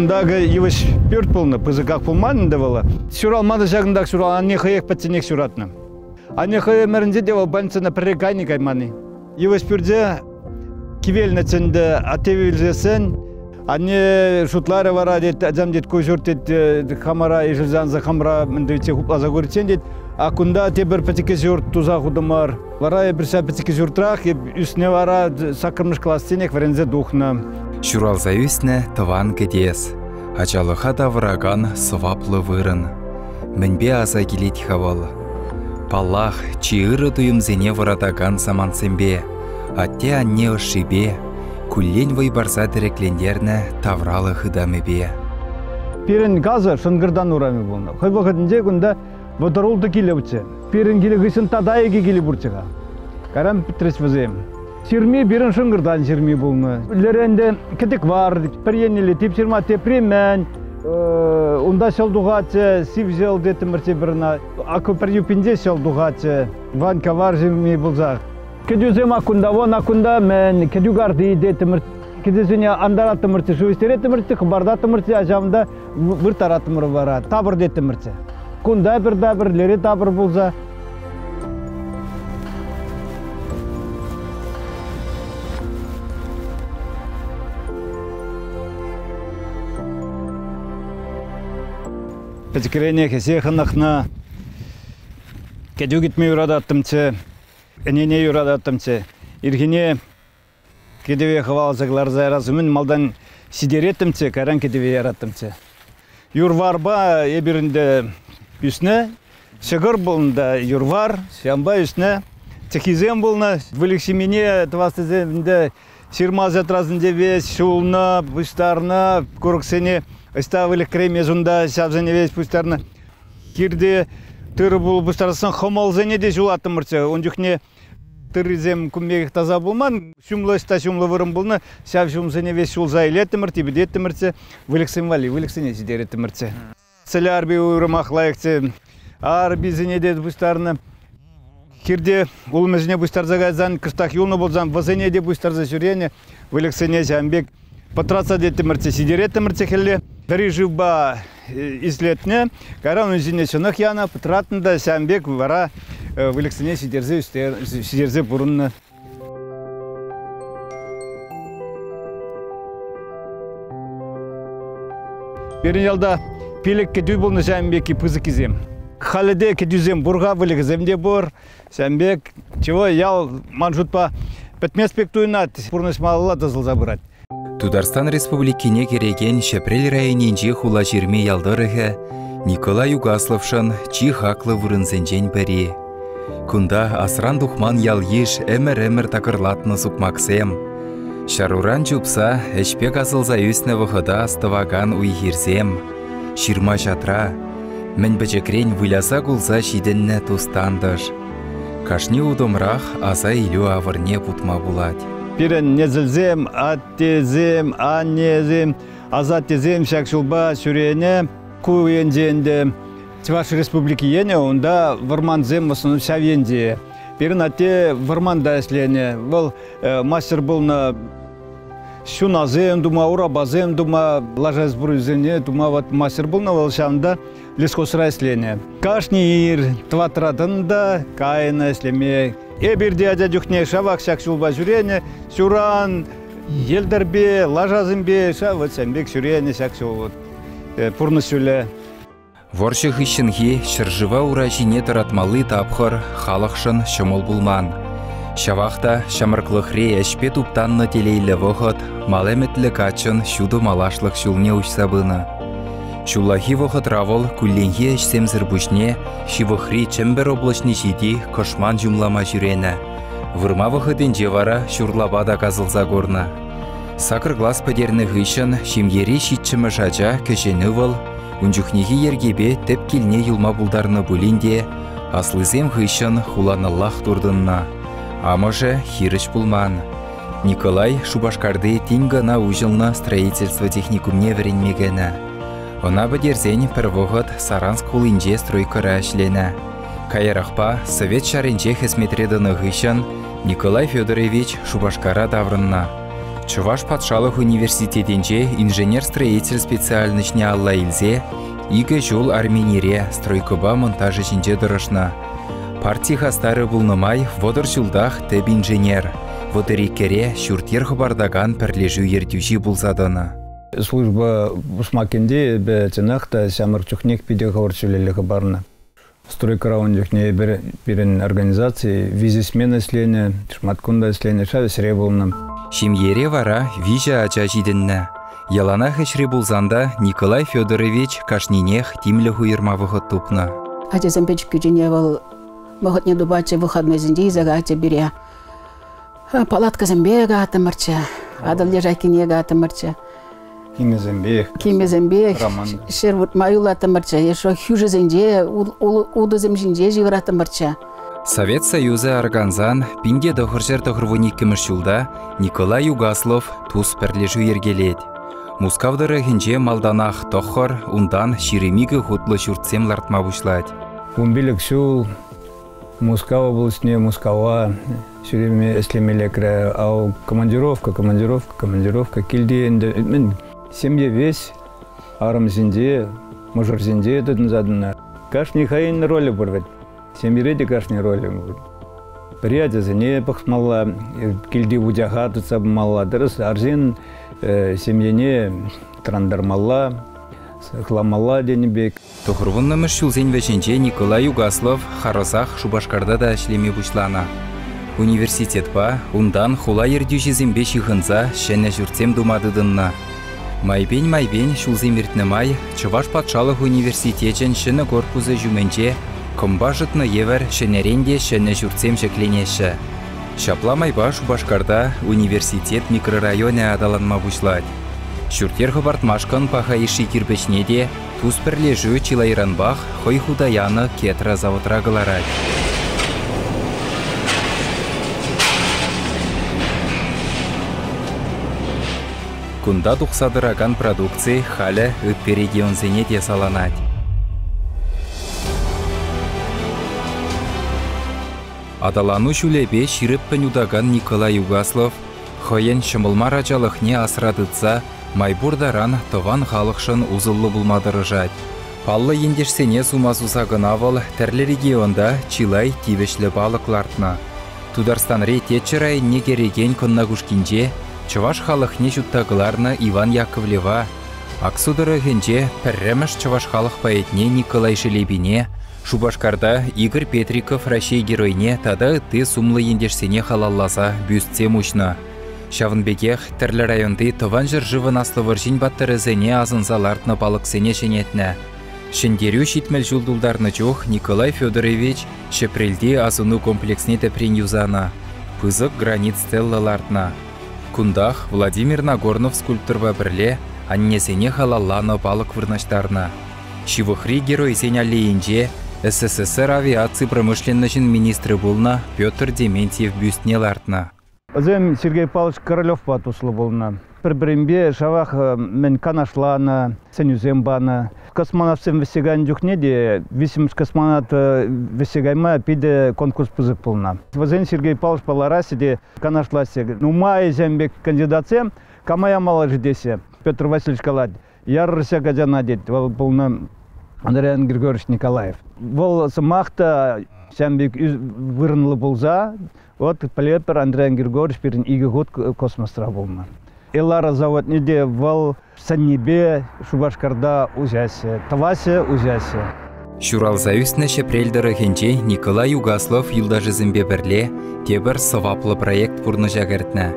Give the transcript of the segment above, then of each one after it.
Кунта йывӑҫ пӳрт пулнӑ, пысӑках пулман ӗнтӗ вӑл. Ҫуралман та ҫакӑнтах ҫуралнӑ, анне хӑех пӗчченех ҫуратнӑ. Анне хӑй ӗмӗрӗнче те вӑл больницӑна пӗрре кайни кайман-и. Йывӑҫ пӳрте кивелнӗччӗ ӗнтӗ, атте вилсессӗн анне шутларӗ вара, тет, ачам, тет, ку ҫурт, тет, хамӑра ишӗлсе анса хамӑра мӗн тетче хупласа куриччен, тет, а кунта тепӗр пӗчӗккӗ ҫурт туса хутӑмӑр. Вара эпир ҫав пӗчӗккӗ ҫуртрах ӳснӗ вара саккӑрмӗш классенех вӗренсе тухнӑ. Ҫуралса ӳснӗ тӑван кӗтес, ачалӑха тавӑракан сӑваплӑ вырӑн. Мӗнпе аса килет-ха вӑл? Паллах, чи ырӑ туйӑмсене вӑратакан самантсемпе, атте-анне ӑшшипе, куллен вӑй парса тӗреклентернӗ тавралӑх ытамӗпе. Пирӗн касӑ Шӑнкӑртан урамӗ пулнӑ. Хӑй вӑхӑтӗнче кунта вӑтӑр ултӑ килӗччӗ. Пирӗн килӗ хыҫҫӑн тата икӗ килӗ пурччӗ-ха. Кайран пӗтрӗҫ вӗсем. Ҫырми пирӗн Шӑнкӑртан ҫырми пулнӑ. Леренде кӗтӗк вар, пӗр еннелле тип ҫырма, тепри мӗн. Унта ҫӑл тухатчӗ, сив ҫӑл теттӗмӗрччӗ пӗр ӑна. Акӑ пӗр юппинче ҫӑл тухатчӗ. Ванька вар ҫырми пулса. Кӗтӳсем аккунта, вон аккунта мӗн, кӗтӳ карти теттӗмӗр. Кӗтӳсене антараттӑмӑрччӗ, шыв ӗҫтереттӗмӗрччӗ, хӑпартаттӑмӑрччӗ, ҫавӑнта вырттараттӑмӑр вара, тапӑр теттӗмӗрччӗ. Кунта пӗр тапӑр, лере тапӑр пулса. Пӗчӗкренех ӗҫе хӑнӑхнӑ. Кӗтӳ кӗтме юрататтӑмччӗ, ӗнене юрататтӑмччӗ. Ирхине Кӗтӗве хӑваласа кӑларса ярас умӗн малтан ҫитереттӗмччӗ, кайран кӗтӗве яраттӑмччӗ. Юр-варпа эпир ӗнтӗ ӳснӗ. Ҫӑкӑр пулнӑ та юр-вар, ҫавӑнпа ӳснӗ. Чӑххисем пулнӑ. Выльӑх ҫимине тӑвас тесе ӗнтӗ ҫырма ҫатрасенче веҫ ҫулнӑ, пуҫтарнӑ, курӑксене ӑҫта выльӑх кӗреймест унта, ҫавсене веҫ пуҫтарнӑ. Хирте тырӑ-пулӑ пуҫтарсан хӑмӑлсене те ҫулаттӑмӑрччӗ. Ун чухне Тыррисем кун пекех таса пулман. Ҫумлӑ ӑҫта ҫумлӑ вырӑн пулнӑ, ҫав ҫумсене веҫ ҫулса илеттӗмӗр, типӗтеттӗмӗрччӗ, выльӑхсем валли выльӑхсене ҫитереттӗмӗрччӗ. Сӗлӗ арпи уйрӑмах лайӑхчӗ. Арписене те пуҫтарнӑ. Хирте улмисене пуҫтарса кайсан, кӑштах юлнӑ пулсан, вӗсене те пуҫтарса ҫӳренӗ. Выльӑхсене ҫавӑн пек пӑтратса теттӗмӗрччӗ, ҫитереттӗмӗрччӗ хӗлле. Вӗри шывпа ислетнӗ, кайран ун ҫине ҫӑнӑх янӑ, пӑтратнӑ та ҫавӑн пек вара выльӑхсене ҫитерсе ҫитерсе пурӑннӑ. Пирӗн ялта пилӗк кӗтӳ пулнӑ ҫавӑн пекки пысӑккисем. Халӗ те кӗтӳсем пур-ха, выльӑхӗсем те пур. Ҫавӑн пек чего ял ман шутпа пӗтмест пек туйӑнать, пурнӑҫ малалла тӑсӑлса пырать. Тутарстан Республикине кӗрекен Ҫӗпрел районӗнчи Хулаҫырми ял тӑрӑхӗ Николай Угасловшӑн чи хаклӑ вырӑнсенчен пӗри. Кунта асран тухман ял-йыш ӗмӗр-ӗмӗр такӑрлатнӑ сукмаксем. Ҫаруран чупса ӗҫпе касӑлса ӳснӗ вӑхӑта астӑвакан уй-хирсем, ҫырма-ҫатра, мӗн пӗчӗкрен выляса-кулса ҫитӗннӗ тус-тантӑш. Кашни утӑмрах аса илӳ авӑрне путма пулать. Пирӗн несӗлсем, аттесем, аннесем, асаттесем ҫак ҫулпа ҫӳренӗ. Ку енче ӗнтӗ Чӑваш Республики енӗ, унта вӑрмансем в основном ҫав енче. Пирӗн атте вӑрманта ӗҫленӗ. Вӑл мастер пулнӑ ҫунасем тума, урапасем тума, лаша сбруйсене тума вот мастер пулнӑ вӑл ҫавӑнта лесхозра ӗҫленӗ. Кашни ир тӑваттӑра тӑнӑ та кайнӑ ӗҫлеме. Эпир те ача чухне шавах ҫак ҫулпа ҫӳренӗ. Ҫуран, йӗлтӗрпе, лашасемпе ҫав вот ҫавӑн пек ҫӳренӗ ҫак ҫул вот пурнӑҫ ҫулӗ. Вӑрҫӑ хыҫҫӑнхи ҫӗршыва ура ҫине тӑратмалли тапхӑр халӑхшӑн ҫӑмӑл пулман. Ҫавах та ҫамрӑклӑхри ӗҫпе туптаннӑ телейлӗ вӑхӑт мал ӗмӗтлӗ каччӑн ҫутӑ малашлӑх ҫулне уҫса пынӑ. Ҫуллахи вӑхӑтра вӑл кулленхи ӗҫсемсӗр пуҫне ҫывӑхри Чӗмпӗр облаҫне ҫити кӑшман ҫумлама ҫӳренӗ. Вырма вӑхӑтӗнче вара ҫурлапа та касӑлса курнӑ. Сакӑр класс пӗтернӗ хыҫҫӑн ҫемьери ҫиччӗмӗш ача кӗҫӗн ывӑл ун чухнехи йӗркепе тӗп килне юлма пултарнӑ пулин те аслисем хыҫҫӑн хуланаллах туртӑннӑ. Амӑшӗ хирӗҫ пулман. Николай Шупашкарти тин кӑна уҫӑлнӑ строительство техникумне вӗренме кӗнӗ. Ӑна пӗтерсен пӗр вӑхӑт Саранск хулинче стройкӑра ӗҫленӗ. Каярахпа Совет ҫарӗнче хӗсметре тӑнӑ хыҫҫӑн Николай Федорович Шупашкара таврӑннӑ. Чӑваш патшалӑх университетӗнче инженер-строитель специальноҫне алла илсе икӗ ҫул Арменире стройкӑпа монтаж ӗҫӗнче тӑрӑшнӑ. Парти хастарӗ пулнӑ май 30 ҫултах тӗп инженер, 32-ре ҫурт-йӗр хӑпартакан пӗрлешӳ ертӳҫи пулса тӑнӑ. Служба пусмакӗнче эпӗ чӑнах та ҫамрӑк чухнех питӗ хӑвӑрт ҫӳлелле хӑпарнӑ. Стройкӑра ун чухне эпир пирӗн организаци виҫӗ смена ӗҫленӗ, шӑматкун та ӗҫленӗ, ҫав ӗҫре пулнӑ. Ҫемьере вара виҫӗ ача ҫитӗннӗ. Яланах ӗҫре пулсан та Николай Федорович кашнинех тимлӗх уйӑрма вӑхӑт тупнӑ. Ачасем пӗчӗк кӳчене вӑл вӑхӑтне тупатчӗ, выходнойсенче илсе каятчӗ пире. Палаткӑсемпе катӑмӑрччӗ, Атӑл лежакине катӑмӑрччӗ. Кимӗсемпех. Кимӗсемпех ҫӗр выртма юлаттӑмӑрччӗ. Ешо хӳшӗсенче, утӑсем ҫинче ҫывӑраттӑмӑрччӗ. Совет Союзӗ аркансан 1992 ҫулта Николай Угаслов тус пӗрлешӳ йӗркелет. Мускав тӑрӑхӗнче малтанах тӑххӑр, унтан 22 хутлӑ ҫуртсем лартма пуҫлать. 15 ҫул Мускав облаҫне, Мускава ҫӳреме ӗҫлеме лекрӗ. Ав командировка, командировка, командировка. Килте ӗнтӗ мӗн семье весь арӑмсенче, мӑшӑрсенче тытӑнса тӑнӑ. Кашни хӑйӗн ролӗ пур вӗт. Семьере те кашни ролӗ пур. Пӗри ачасене пӑхмалла, килти вучаха тытса пымалла. Тӗрӗс, арҫын семьене тӑрантармалла, сыхламалла тенӗ пек. Тӑхӑрвуннӑмӗш ҫулсен вӗҫӗнче Николай Угаслов харӑсах Шупашкарта та ӗҫлеме пуҫланӑ. Университетпа, унтан хула ертӳҫисемпе ҫыхӑнса ҫӗнӗ ҫуртсем тума тытӑннӑ. Майпен-майпен ҫулсем иртнӗ май Чӑваш патшалӑх университечӗн ҫӗнӗ корпусӗ ҫумӗнче кӑмпа шӑтнӑ евӗр ҫӗнӗрен те ҫӗнӗ ҫуртсем ҫӗкленеҫҫӗ. Ҫапла майпа Шупашкарта университет микрорайонӗ аталанма пуҫлать. Ҫурт-йӗр хӑпартмашкӑн паха йышши кирпӗчне те тус-пӗрлешӳ чылайранпах хӑй хута янӑ Кетра заводра кӑларать. Кунта тухса тӑракан продукци халӗ ытти регионсене те саланать. Аталану ҫулӗпе ҫирӗппӗн утакан Николай Угаслов хӑйӗн ҫӑмӑл мар ачалӑхне асра тытса май пур таран тӑван халӑхшӑн усӑллӑ пулма тӑрӑшать. Паллӑ ентешсене сума суса кӑна вӑл тӗрлӗ регионта чылай тивӗҫлӗ палӑк лартнӑ. Тутарстанри Теччӗ районне кӗрекен Кӑнна Кушкинче чӑваш халӑхне ҫутта кӑларнӑ Иван Яковлева, Аксу тӑрӑхӗнче пӗрремӗш чӑваш халӑх поэтне Николай Шелепине, Шупашкарта Игорь Петриков Раҫҫей Геройне тата ытти сумлӑ ентешсене халалласа бюстсем уҫнӑ. Ҫавӑн пекех тӗрлӗ районти Тӑван ҫӗршывӑн Аслӑ вӑрҫин паттӑрӗсене асӑнса лартнӑ палӑксене ҫӗнетнӗ. Ҫӗнтерӳ 70 ҫул тултарнӑ чух Николай Федорович Ҫӗпрелти асӑну комплексне тӗпрен юсанӑ, пысӑк гранит стелла лартнӑ. Кунтах Владимир Нагорнов скульпторпа пӗрле аннесене халалланӑ палӑк вырнаҫтарнӑ. Ҫывӑхри Геройсен аллейинче СССР авиаци промышленноҫӗн министрӗ пулнӑ Петр Дементьев бюстне лартнӑ. Вӗсем Сергей Павлович Королевпа туслӑ пулнӑ. Пӗр-пӗринпе шавах мӗн канашланӑ, сӗнӳсем панӑ. Космонавтсем вӗҫсе кайнӑ чухне те виҫҫӗмӗш космонавт вӗҫсе кайма питӗ конкурс пысӑк пулнӑ. Вӗсен Сергей Павловичпа лараҫҫӗ те канашлаҫҫӗ. Нумай ҫавӑн пек кандидатсем кама ямалла-ши теҫҫӗ. Петр Васильевич калать, Ярӑрся качана тет. Вӑл пулнӑ Андриан Григорьевич Николаев. Вӑл сӑмах та ҫавӑн пек вырӑнлӑ пулса, вот пӗлетпӗр, Андриан Григорьевич пирӗн икӗ хут космосра пулнӑ. Элара заводне те вӑл сӗннипе Шупашкарта уҫаҫҫӗ, тӑваҫҫӗ, уҫаҫҫӗ. Ҫуралса ӳснӗ Ҫӗпрел тӑрӑхӗнче Николай Угаслов юлташӗсемпе пӗрле тепӗр сӑваплӑ проект пурнӑҫа кӗртнӗ.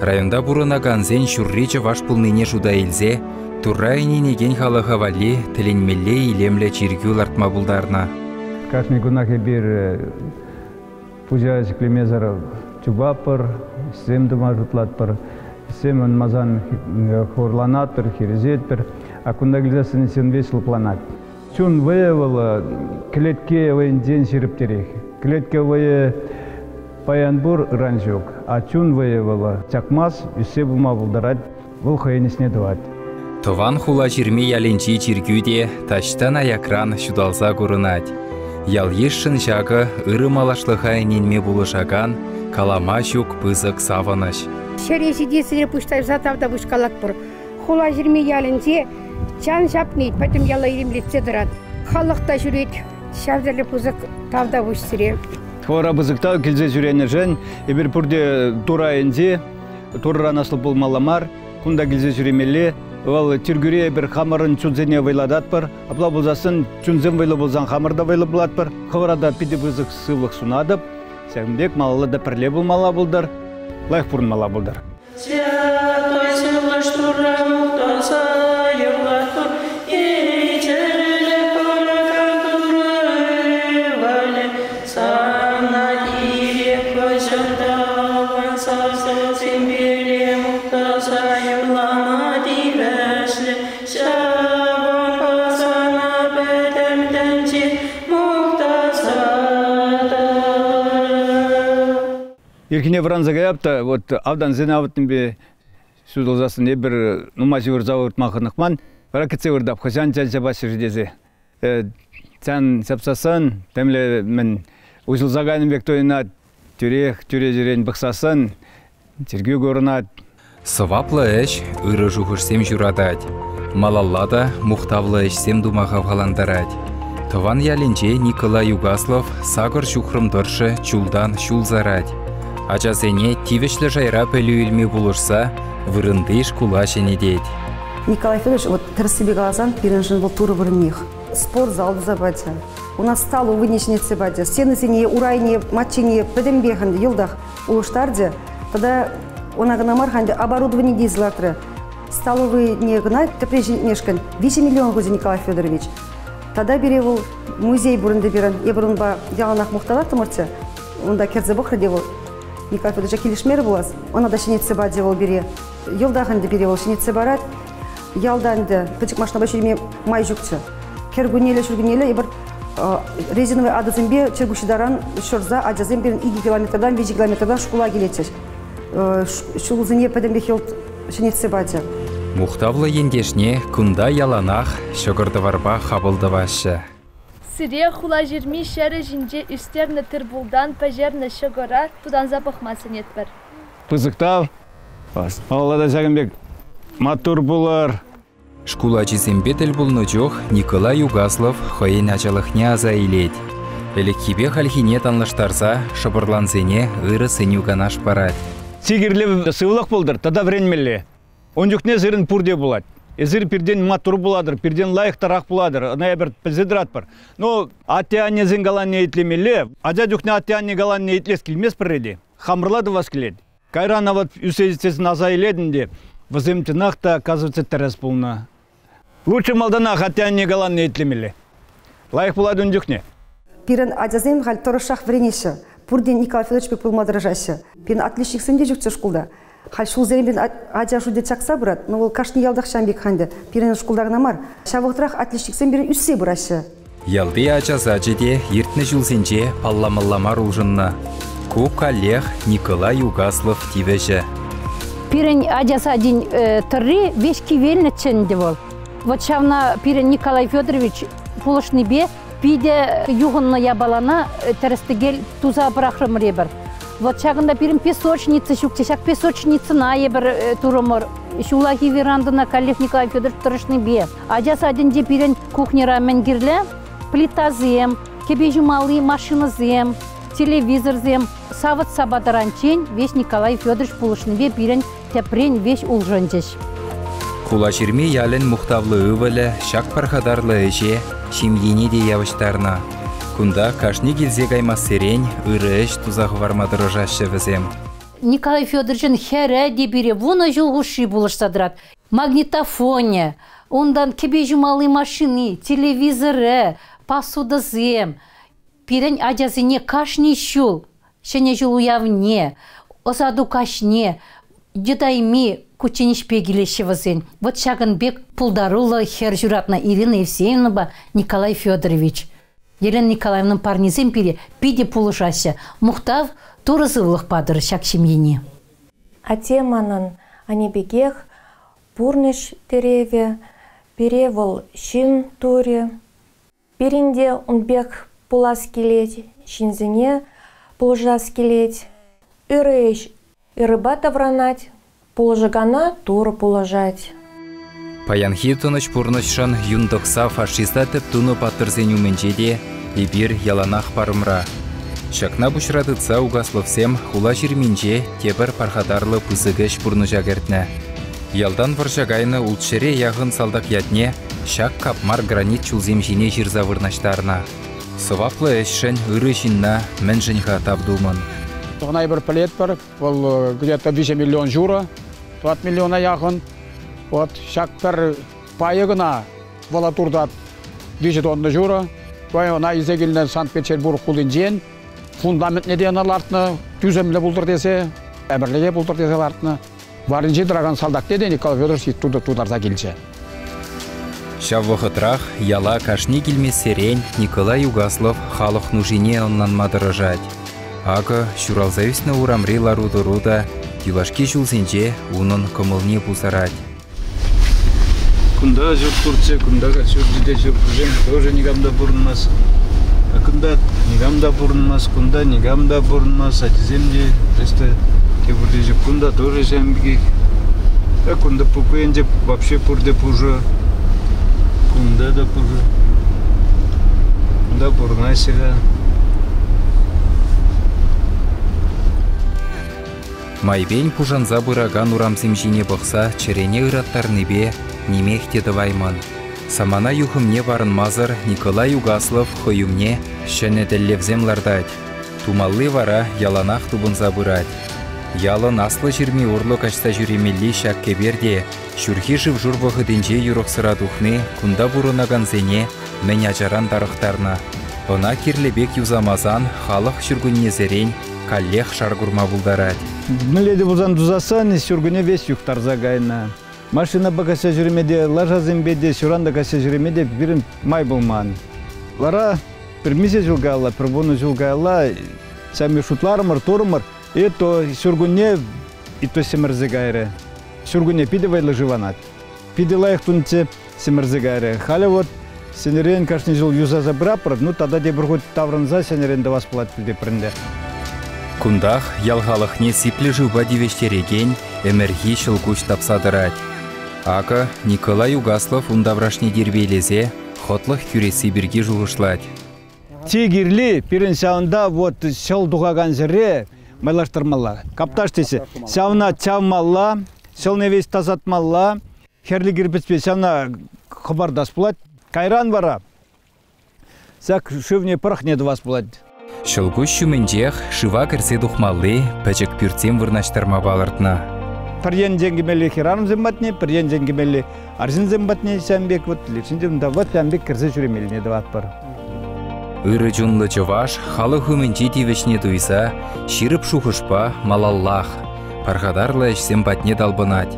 Районта пурӑнакансен ҫурри чӑваш пулнине шута илсе Турра ӗненекен халӑха валли тӗлӗнмелле илемлӗ чиркӳ лартма пултарнӑ. Кашни кунах эпир пуҫа ҫӗклемесӗр чупатпӑр, ӗҫсем тума шутлатпӑр. Ӗҫсем ӑнмасан хурланатпӑр, хирӗҫетпӗр. А кунта килсессӗн ҫын веҫ лӑпланать. Чун вӑйӗ вӑл кӗлетке вӑйӗнчен ҫирӗптерех. Кӗлетке вӑйӗ паян пур, ыран ҫук. А чун вӑйӗ вӑл чакмасть, ӳссе пыма пултарать. Вӑл хӑйӗн ӗҫне тӑвать. Тӑван Хулаҫырми ялӗнчи чиркӳ те таҫтан аякран ҫуталса курӑнать. Ял-йышшӑн ҫакӑ ырӑ малашлӑха ӗненме пулӑшакан калама ҫук пысӑк савӑнӑҫ. Ҫӗре ҫитессине пуҫтарса тавтапуҫ калатпӑр. Хулаҫырми ялӗнче чан ҫапни пӗтӗм яла илемлетсе тӑрать. Халӑх та ҫӳрет. Ҫав тӗрлӗ пысӑк тавтапуҫ сире. Хӑвӑра пысӑк тав килсе ҫӳренӗшӗн эпир пурте тур айӗнче, турран аслӑ пулмалла мар. Кунта килсе ҫӳремелле. Вӑл чиркӳре эпир хамӑрӑн чунсене вӑйлататпӑр. Апла пулсассӑн чунсем вӑйлӑ пулсан хамӑр та вӑйлӑ пулатпӑр. Хӑвӑра та питӗ пысӑк сывлӑх сунатӑп. Ҫакӑн пек малалла та пӗрле пулмалла пултӑр, лайӑх пурӑнмалла пултӑр. Святой сывлӑш Турра мухтаса юрлатпӑр, эй, чӗрӗлӗх паракан Турӑ Ывӑлӗ, сана кирек хӑҫан та сасӑсемпеле мухтаса юрлама тивӗҫлӗ. Ҫавӑнпа сана пӗтӗм тӗнче мухтаса тӑрать. Ирхине вӑранса каяп та вот автансене авӑтнипе ҫутӑлсассӑн эпир нумай ҫывӑрса выртма хӑнӑхман. Вара кӗтсе выртап, хӑҫан чан ҫапаҫҫӗ-ши тесе. Чан ҫапсассӑн темле мӗн уҫӑлса кайнӑ пек туйӑнать. Тӳрех чӳречерен пӑхсассӑн чиркӳ курӑнать. Сӑваплӑ ӗҫ ырӑ шухӑшсем ҫуратать, малалла та мухтавлӑ ӗҫсем тума хавхалантарать. Тӑван ялӗнче Николай Угаслов сакӑр ҫухрӑм тӑршшӗ чултан ҫул сарать. Ачасене тивӗҫлӗ шайра пӗлӳ илме пулӑшса вырӑнти шкула ҫӗнетет. Николай Федорович, вот тӗрӗссипе каласан, пирӗншӗн вӑл Турӑ вырӑннех. Спортзал туса пачӗ. У нас столовыйне ҫӗнетсе пачӗ. Стенӑсене, урайне, маччине пӗтӗмпех ӗнтӗ йӑлтах улӑштарчӗ. Тата ӑна кӑна мар-ха ӗнтӗ оборудование те лартрӗ. Столовӑйне кӑна тӗпре ҫӗнетмешкӗн 3 миллион хучӗ Николай Федорович. Тата пире вӑл музей пур ӗнтӗ пирӗн. Эпир унпа яланах мухтанаттӑмӑрччӗ. Унта кӗрсе пӑхрӗ те вӑл. Николай Федоровича килӗшмерӗ пулас. Ӑна та ҫӗнетсе пачӗ вӑл пире. Йӑлтах ӗнтӗ пире вӑл ҫӗнетсе парать. Ялта ӗнтӗ пӗчӗк машинапа ҫӳреме май ҫукчӗ. Кӗркуннелле, ҫуркуннелле эпир резиновый атӑсемпе чӗркуҫҫи таран ҫӑрса ачасем пирӗн 2 километртан, 3 километртан шкула килетчӗҫ. Ҫулсене пӗтӗмпех йӑлт ҫӗнетсе пачӗ. Мухтавлӑ ентешне кунта яланах ҫӑкӑр-тӑварпа хапӑл тӑваҫҫӗ. Сире Хулаҫырми ҫӗрӗ ҫинче ӳстернӗ тыр-пултан пӗҫернӗ ҫӑкӑра тутанса пӑхма сӗнетпӗр. Пысӑк тав. Малалла та ҫакӑн пек маттур пулӑр. Шкул ачисемпе тӗл пулнӑ чух Николай Угаслов хӑйӗн ачалӑхне аса илет. Ӗлӗкхипе хальхине танлаштарса шӑпӑрлансене ырӑ сӗнӳ-канаш парать. Чи кирли сывлӑх пултӑр тата вӗренмелле. Ун чухне сирӗн пурте пулать. Эсир пиртен маттур пулатӑр, пиртен лайӑхтарах пулатӑр. Ӑна эпир пӗлсе тӑратпӑр. Ну, атте-аннесен каланине итлемелле. Ача чухне атте-анне каланине итлес килмест пӗрре те. Хамӑрла тӑвас килет. Кайран вот ӳссе ҫитсессӗн аса илетӗн те, вӗсем чӑнах та, оказывается, тӗрӗс пулнӑ. Лучше малтанах атте-анне каланине итлемелле. Лайӑх пулать ун чухне. Пирӗн ачасем халь тӑрӑшах вӗренеҫҫӗ. Пурте Николай Федорович пек пулма тӑрӑшаҫҫӗ. Пирӗн отличниксем те ҫукчӗ шкулта. Халь ҫулсерен пирӗн ача шучӗ чакса пырать, но вӑл кашни ялтах ҫавӑн пек ӗнтӗ. Пирӗн шкулта кӑна мар. Ҫав вӑхӑтрах отличниксем пирӗн ӳссе пыраҫҫӗ. Ялти ача сачӗ те иртнӗ ҫулсенче палламалла мар улшӑннӑ. Ку каллех Николай Угаслов тивӗҫӗ. Пирӗн ача сачӗн тӑрри веҫ кивелнӗччӗ ӗнтӗ вӑл. Вот ҫавна пирӗн Николай Федорович пулӑшнипе питӗ юхӑннӑ япалана тӗрӗс-тӗкел туса пӑрахрӑмӑр эпир. Вот ҫакӑнта пирӗн песочница ҫукчӗ. Ҫак песочницӑна эпир турӑмӑр. Ҫуллахи верандӑна каллех Николай Федорович тӑрӑшнипе. Ача садӗнче пирӗн кухньӑра мӗн кирлӗ? Плитасем, кӗпе ҫумалли машинӑсем, телевизорсем, савӑт-сапа таранччен веҫ Николай Федорович пулӑшнипе пирӗн тӗпрен веҫ улшӑнчӗҫ. Хулаҫырми ялӗн мухтавлӑ ывӑлӗ ҫак пархатарлӑ ӗҫе ҫемйине те явӑҫтарнӑ. Кунта кашни килсе каймассерен ырӑ ӗҫ туса хӑварма тӑрӑшаҫҫӗ вӗсем. Николай Федоровичӑн хӗрӗ те пире 10 ҫул хушши пулӑшса тӑрать. Магнитофонӗ, унтан кӗпе ҫумалли машини, телевизорӗ, посудӑсем. Пирӗн ачасене кашни ҫул Ҫӗнӗ ҫул уявне, ӑсату каҫне йӑтайми кучченеҫпе килеҫҫӗ вӗсен. Вот ҫакӑн пек пултаруллӑ хӗр ҫуратнӑ Ирина Евсеевнӑпа Николай Федорович. Елена Николаевнӑн парнисем пире питӗ пулӑшаҫҫӗ. Мухтав, Турӑ сывлӑх патӑр ҫак ҫемьене. Атте манӑн ане пекех пурнӑҫ тӗревӗ, пире вӑл ҫын турӗ. Пирӗн те ун пек пулас килет, ҫынсене пулӑшас килет. Ырӑ ӗҫ. Ырӑпа таврӑнать, пулӑшакана Турӑ пулӑшать. Паянхи тӑнӑҫ пурнӑҫшӑн юн тӑкса фашиста тӗп тунӑ паттӑрсен умӗнче те эпир яланах парӑмра. Ҫакна пуҫра тытса Угасловсем хула ҫырминче тепӗр пархатарлӑ пысӑк ӗҫ пурнӑҫа кӗртнӗ. Ялтан вӑрҫа кайнӑ ултҫӗре яхӑн салтак ятне ҫак капмар гранит чулсем ҫине ҫырса вырнаҫтарнӑ. Сӑваплӑ ӗҫшӗн ырӑ ҫынна мӗншӗн-ха тав тумӑн? Ӑна эпир пӗлетпӗр, вӑл где-то 3 миллион ҫурӑ, 4 миллиона яхӑн. Вот ҫак пӗр пайӗ кӑна вӑла туртать 3 тонна ҫурӑ. Ӑна илсе килнӗ Санкт-Петербург хулинчен. Фундаментне те ӑна лартнӑ, тӳсӗмлӗ пултӑр тесе, ӗмӗрлӗхе пултӑр тесе лартнӑ. Варринче тӑракан салтакне те Николай Федорович тутарса килчӗ. Ҫав вӑхӑтрах яла кашни килмессерен Николай Угаслов халӑх нушине ӑнланма тӑрӑшать. Акӑ, ҫуралса ӳснӗ урамри лару-тӑру та юлашки ҫулсенче унӑн кӑмӑлне пусарать. Кунта ҫурт пурччӗ, кунта ҫурчӗ те ҫук. Вӗсем тоже никам та пурӑнмасть. А кунта никам та пурӑнмасть, кунта никам та пурӑнмасть, ачисем те просто тепӗр ҫук. Кунта тоже ҫавӑн пекех. А кунта ку енче вообще пурте пушӑ. Кунта та пушӑ. Кунта пурӑнаҫҫӗ-ха. Майпен пушанса пыракан урамсем ҫине пӑхса чӗрене ыраттарнипе нимех те тӑваймӑн. Самана юхӑмне парӑнмасӑр Николай Угаслов хӑй умне ҫӗнӗ тӗллевсем лартать. Тумалли вара яланах тупӑнса пырать. Ялӑн Аслӑ ҫырми урлӑ каҫса ҫӳремелли ҫак кӗпер те ҫурхи шыв-шур вӑхӑтӗнче юрӑхсӑра тухни кунта пурӑнакансене мӗн ачаран тарӑхтарнӑ. Ӑна кирлӗ пек юсамасан халӑх ҫуркуннесерен каллех шар курма пултарать. Мӗнле те пулсан тусассан ҫуркунне веҫ юхтарса кайнӑ. Машинапа каҫса ҫӳреме те, лашасемпе те, ҫуран та каҫса ҫӳреме те пирӗн май пулман. Вара пӗр миҫе ҫул каялла, пӗр вунӑ ҫул каялла сами шутларӑмӑр, турӑмӑр, и то ҫуркунне и то ҫӗмӗрсе кайрӗ. Ҫуркунне питӗ вӑйлӑ шыванать. Питӗ лайӑх тунчӗ, ҫӗмӗрсе кайрӗ. Халӗ вот ҫӗнӗрен кашни ҫул юсаса пыратпӑр, ну тата тепӗр хут таврӑнса ҫӗнӗрен тӑвас пулать тетпӗр ӗнтӗ. Кунтах ял халӑхне сиплӗ шывпа тивӗҫтерекен ӗмӗрхи ҫӑлкуҫ тапса тӑрать. Акӑ Николай Угаслов ун таврашне тирпейлесе хӑтлӑх кӳресси пирки шухӑшлать. Чи кирли пирӗн ҫавӑнта вот ҫӑл тухакан ҫӗре майлаштармалла. Капташ тесе ҫавна чавмалла, ҫӑлне веҫ тасатмалла, хӗрлӗ кирпӗчпе ҫавна хӑпартас пулать. Кайран вара ҫак шывне пӑрӑхне тӑвас пулать. Ҫӑлкуҫ ҫумӗнчех шыва кӗрсе тухмалли пӗчӗк пӳртсем вырнаҫтарма палӑртнӑ. Пӗр енчен кӗмелли хӗрарӑмсем патне, пӗр енчен кӗмелли арҫынсем патне ҫавӑн пек вот лешӗнче унта вот ҫавӑн пек кӗрсе ҫӳремеллине тӑватпӑр. Ырӑ чунлӑ чӑваш халӑх умӗнчи тивӗҫне туйса ҫирӗп шухӑшпа малаллах пархатарлӑ ӗҫсем патне талпӑнать.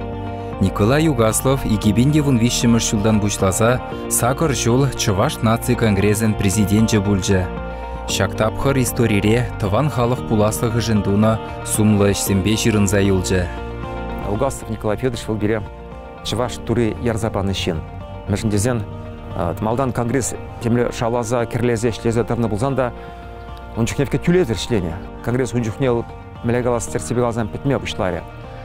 Николай Угаслов 2013 ҫултан пуҫласа сакӑр ҫул Чӑваш наци конгресӗн президенчӗ пулчӗ. Ҫак тапхӑр историре тӑван халӑх пуласлӑхӗшӗн тунӑ сумлӑ ӗҫсемпе ҫырӑнса юлчӗ. Угаслов Николай Федорович вӑл пире чӑваш тури ярса панӑ ҫын. Мӗншӗн тесен малтан конгресс темле шавласа, кӗрлесе ӗҫлесе тӑрнӑ пулсан та ун чухне тӳлевсӗр ӗҫленӗ. Конгресс ун чухне мӗнле калас, тӗртсе каласан пӗтме пуҫларӗ.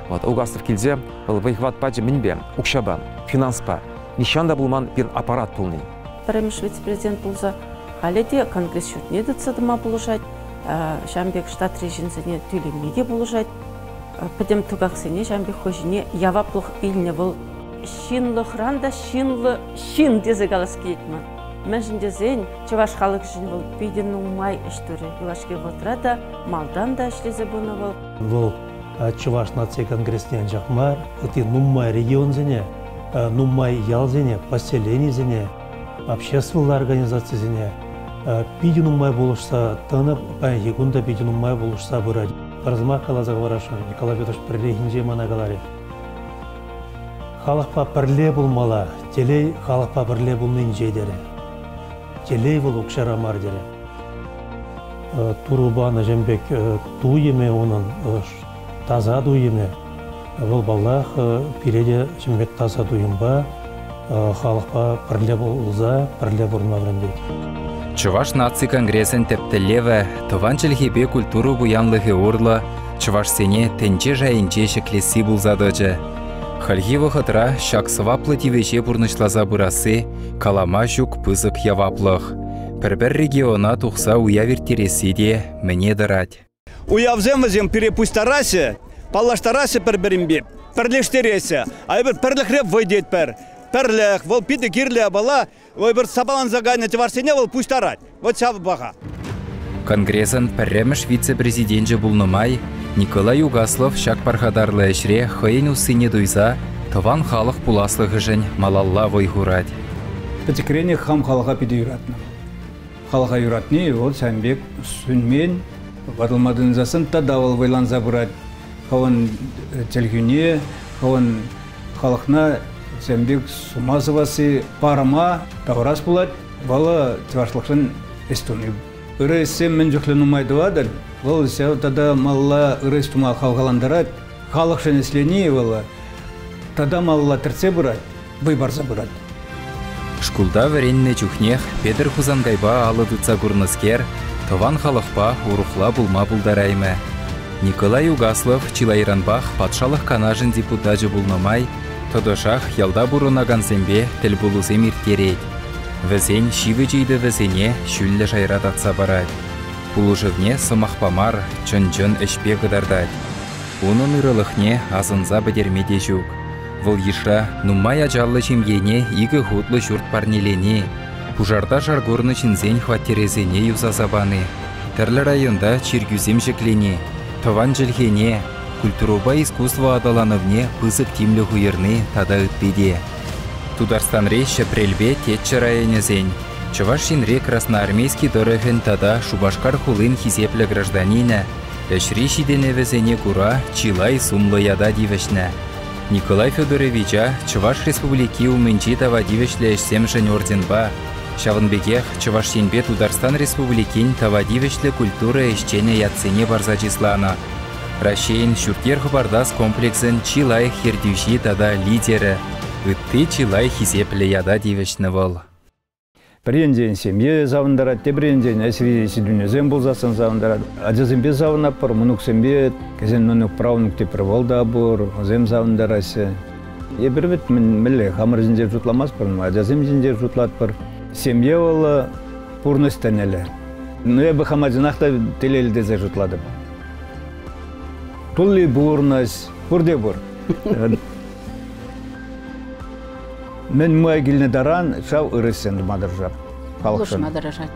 Вот Угаслов килсе вӑл вӑй-хӑват пачӗ мӗнпе? Укҫапа, финанспа. Нихҫан та пулман пир аппарат пулни. Пӗрремӗш вице-президент пулса халӗ те конгресс ҫуртне тытса тӑма пулӑшать, ҫавӑн пек штатри ҫынсене тӳлеме те пулӑшать. Пӗтӗм тӑкаксене ҫавӑн пек хӑй ҫине яваплӑх илнӗ вӑл. Ҫынлӑхран та ҫынлӑ ҫын тесе калас килет ман. Мӗншӗн тесен чӑваш халӑхӗшӗн вӑл питӗ нумай ӗҫ турӗ. Юлашки вӑхӑтра та, малтан та ӗҫлесе пынӑ вӑл. Вӑл Чӑваш наци конгресне анчах мар, ытти нумай регионсене, нумай ялсене, поселенисене, обществӑлла организацисене питӗ нумай пулӑшса тӑнӑ, паянхи кун та питӗ нумай пулӑшса пырать. Пӗр сӑмах каласа хӑварасшӑн, Николай Петрович пӗррехинче мана каларӗ. Халӑхпа пӗрле пулмалла, телей халӑхпа пӗрле пулнинче терӗ. Телей вӑл укҫара мар терӗ. Турӑ панӑ ҫын пек туйӑмӗ унӑн, таса туйӑмӗ. Вӑл, паллах, пире те ҫын пек таса туйӑмпа, халӑхпа пӗрле пулса, пӗрле пурӑнма вӗрентет. Чӑваш наци конгресӗн тӗп тӗллевӗ тӑван чӗлхепе культура пуянлӑхӗ урлӑ. чӑвашсене тӗнче шайӗнче ҫӗклесси пулса тӑчӗ. Хальхи вӑхӑтра ҫак сӑваплӑ тивӗҫе пурнӑҫласа пырасси калама ҫук пысӑк яваплӑх. Пӗр-пӗр региона тухса уяв ирттересси те мӗне тӑрать. Уявсем вӗсем пире пуҫтараҫҫӗ, паллаштараҫҫӗ пӗр-пӗринпе, пӗрлештереҫҫӗ. А эпир пӗрлӗхре вӑй тетпӗр. Пӗрлӗх, вӑл питӗ кирлӗ япала. Вӑл сапаланса кайнӑ чӑвашсене вӑл пуҫтарать. Вот ҫав паха. Конгресӑн пӗрремӗш вице-президенчӗ пулнӑ май Николай Угаслов ҫак пархатарлӑ ӗҫре хӑйӗн уссине туйса тӑван халӑх пуласлӑхӗшӗн малалла вӑй хурать. Пӗчӗкренех хам халӑха питӗ юратнӑ. Халӑха юратни вӑл ҫавӑн пек сӳнмен, ватӑлма тытӑнсассӑн тата вӑл вӑйланса пырать. Хӑвӑн чӗлхӳне, хӑвӑн халӑхна ҫавӑн пек сума сӑвасси парӑма тавӑрас пулать. Вӑл чӑвашлӑхшӑн ӗҫ туни. Ырӑ ӗҫсем мӗн чухлӗ нумай тӑватӑр, вӑл ҫав тата малалла ырӑ ӗҫ тума хавхалантарать. Халӑхшӑн ӗҫлени вӑл тата малалла тӗртсе пырать, вӑй парса пырать. Шкулта вӗреннӗ чухнех Петӗр Хусанкайпа алӑ тытса курнӑскер тӑван халӑхпа урӑхла пулма пултараймӗ. Николай Угаслов чылайранпах Патшалӑх Канашӗн депутачӗ пулнӑ май тӑтӑшах ялта пурӑнакансемпе тӗлпулусем ирттерет. Вӗсен ҫивӗч ыйтӑвӗсене ҫӳллӗ шайра татса парать. Пулӑшӑвне сӑмахпа мар, чӑн-чӑн ӗҫпе кӑтартать. Унӑн ырӑлӑхне асӑнса пӗтерме те ҫук. Вӑл йышра нумай ачаллӑ ҫемьене икӗ хутлӑ ҫурт парнелени, пушарта шар курнӑ ҫынсен хваттерӗсене юсаса пани, тӗрлӗ районта чиркӳсем ҫӗклени, тӑван чӗлхене, культурӑпа искусство аталанӑвне пысӑк тимлӗх уйӑрни тата ытти те. Тутарстанри Ҫӗпрелпе Теччӗ районӗсен, Чӑваш Енри Красноармейски тӑрӑхӗн тата Шупашкар хулин хисеплӗ гражданинӗ ӗҫри ҫитӗнӗвӗсене кура чылай сумлӑ ята тивӗҫнӗ. Николай Федоровича Чӑваш Республики умӗнчи тава тивӗҫлӗ ӗҫсемшӗн орденпа, ҫавӑн пекех Чӑваш Енпе Тутарстан Республикин тава тивӗҫлӗ культура ӗҫченӗ ятсене парса чысланӑ. Раҫҫейӗн ҫурт-йӗр хӑпартас комплексӗн чи лайӑх ертӳҫи тата лидерӗ, ытти чылай хисеплӗ ята тивӗҫнӗ вӑл. Пӗр енчен ҫемье савӑнтарать, тепӗр енчен ӗҫри ҫитӗнӳсем пулсассӑн савӑнтарать. Ачасемпе савӑнатпӑр, мӑнуксемпе, кӗҫӗн мӑнук, правнук тепӗр вӑл та пур, вӗсем савӑнтараҫҫӗ. Эпир вӗт мӗнле хамӑр ҫинчен шутламастпӑр, ачасем ҫинчен шутлатпӑр. Ҫемье вӑл пурнӑҫ тӗнӗлӗ. Ну, эпӗ хама чӑнах та телейлӗ тесе шутлатӑп. Тулли пурнӑҫ, пурте пур. Мӗн май килнӗ таран ҫав ырӑ ӗҫсем тума тӑрӑшап халӑхшӑн. Пулӑшма тӑрӑшать.